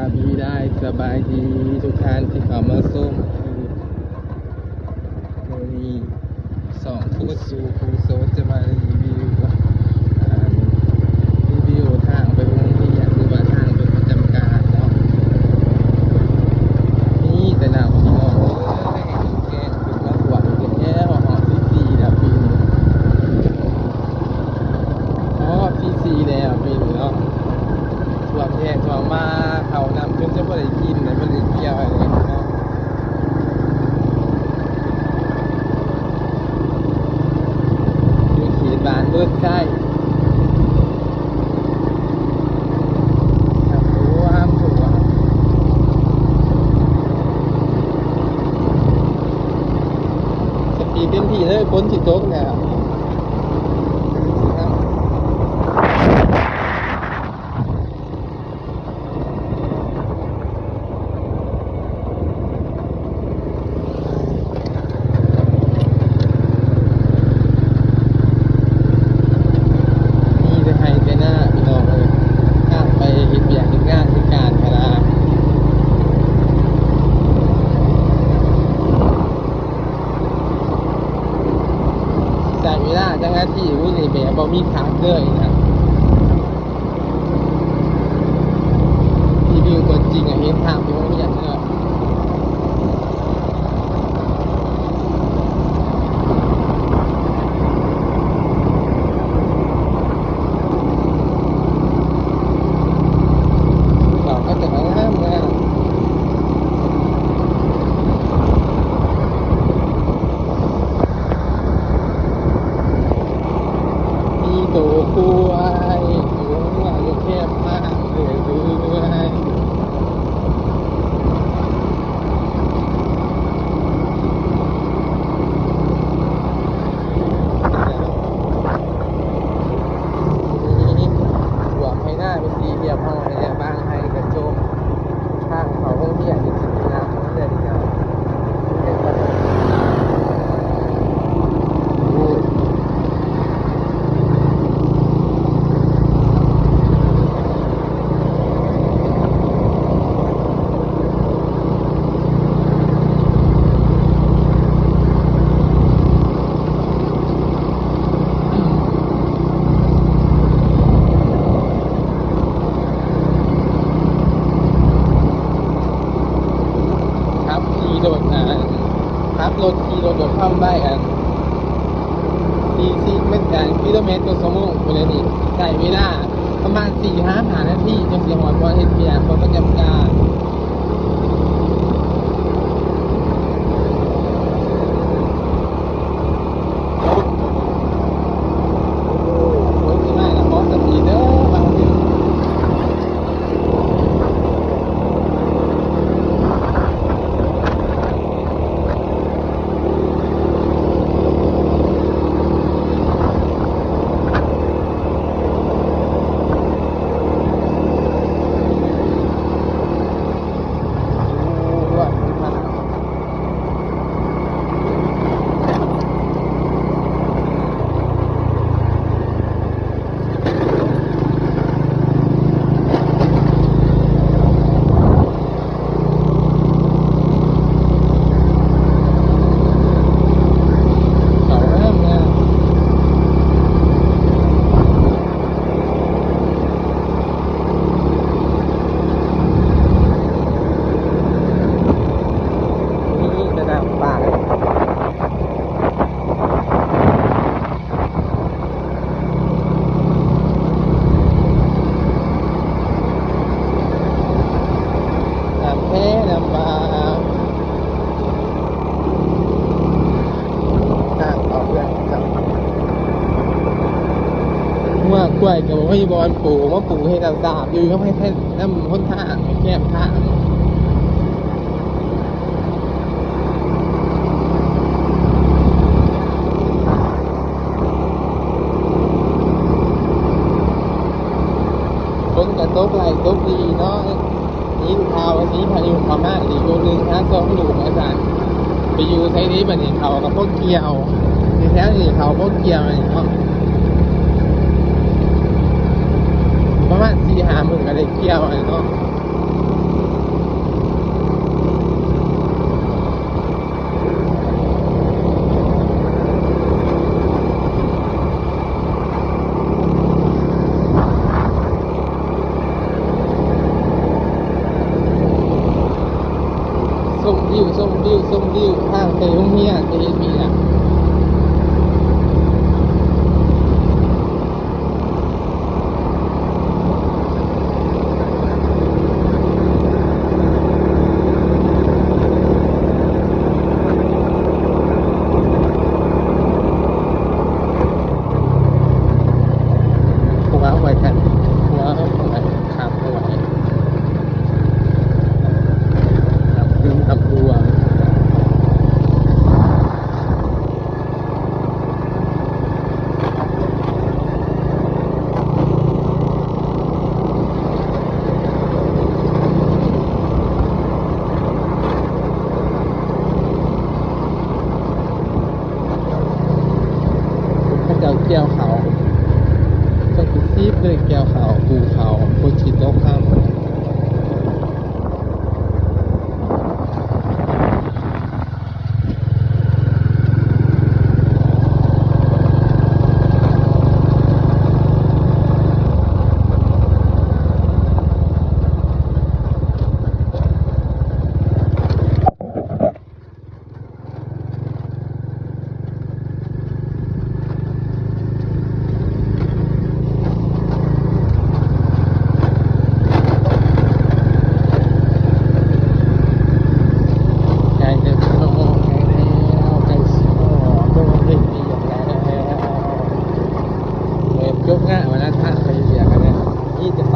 ສະບາຍດີ ສະບາຍດີທຸກທ່ານທີ່ເຂົ້າມາຊົມ. ມື້ນີ້ຊ່ອງ ພູດສູ່ຄູໂສດ ຈະມາຣີວິວ ອ່າ ຣີວິວທາງໄປໂຮງຮຽນ ຫຼືວ່າທາງໄປປະຈຳການເນາະ. ມີແຕ່ລາວພີ່ນ້ອງເອີຍ ແກ່ງຂຶ້ນມາຖ້ວມອີກແລ້ວ. ຮອດທີສີ່ແລ້ວປີນີ້ ຮອດທີສີ່ແລ້ວປີນີ້ເນາະ. ຖ້ວມແທ້ຖ້ວມມາ ເຂົ້ານ້ຳຈົນຈະບໍ່ໄດ້ກິນ ແລະບໍ່ໄດ້ກ່ຽວແລ້ວເນາະ. ຢູ່ເຂດບ້ານເບີດໄຊ ນ້ຳຖ້ວມ ຖ້ວມ ສະປີດເຕັມທີ່ເລີຍ ຝົນຊິຕົກແລ້ວ. ມີແຕ່ໄຮ່ແຕ່ນາ ພີ່ນ້ອງເອີຍ ທາງໄປເຮັດວຽກເຮັດງານຄືການກະລາ. ໃຊ້ເວລາຈັກນາທີ ໂອ້ຍ ນີ້ແບບບໍ່ມີພັກເລີຍນະ. ທີ່ວິວຕົວຈິງອະ ເຫັນທາງໄປໂຮງຮຽນເລີຍ. ເຂົາກໍຈະງາມໆ. ມີໂຕຄວາຍ ໂຕງົວຢູ່ແຄມທາງເລື້ອຍໆ. ຖ້ວມໄຮ່ນາເປັນທີ່ຮຽບຮ້ອຍແລ້ວ ບາງໄຮ່ກໍຈົມ. ທາງເຂົ້າໂຮງຮຽນນີ້ຊິງາມເລີຍນີ້ເຈົ້າ. ໂອ້ຍ ຂັບຂີ່ລົດ ອ່າ ຂັບລົດ ຂີ່ລົດດ້ວຍຄວາມໄວ ອັນ ສີ່ສິບເມດ ກິໂລແມັດຕໍ່ຊົ່ວໂມງພຸ້ນແຫຼະນີ້. ໃຊ້ເວລາປະມານສີ່ຫາຫ້ານາທີ ຈັ່ງຊິຮອດບ່ອນເຮັດວຽກ ບ່ອນປະຈຳການ. ນ້ຳແທ້ນ້ຳບາ ທາງເຂົ້າເມືອງເຈົ້າ. ງົວຄວາຍກໍບໍ່ມີບ່ອນປູ ມາປູເຮັດອາສາບຢູ່ນຳ ໃຫ້ ນຳຫົນທາງ ໃຫ້ແຄມທາງ. ຝົນກໍຕົກໄຫຼຕົກດີເນາະ. ໄດ້ຍິນຂ່າວວ່າຊິມີພາຍຸເຂົ້າມາອີກລູກໜຶ່ງຫາສອງລູກວ່າຊັ້ນ. ໄປຢູ່ໃສເດບັດນີ້ ເຂົ້າກໍບໍ່ກ່ຽວ ຢູ່ແຖວນີ້ເຂົ້າບໍ່ກ່ຽວນີ້ເນາະ. ປະມານສີ່ຫ້າມື້ກໍໄດ້ກ່ຽວແລ້ວເນາະ. ຂົວເຮົາບໍ່ໄດ້ ຂ້າມບໍ່ໄດ້ ນ້ຳຂຶ້ນນ້ຳຖ້ວມ. ເຂົາເຈົ້າກ່ຽວເຂົ້າ ຈັກຊິຊິບເລີຍ ກ່ຽວເຂົ້າ ປູເຂົ້າ ຝົນຊິຕົກຄ່ຳ. ໃກ້ເຖິງໂລກແລ້ວ ໃກ້ຊິຮອດໂລກເຮັດວຽກແລ້ວ ເຮັດຈົບງານ ວັນນັ້ນພາໄປເຮັດວຽກກັນແລ້ວ ມີແຕ່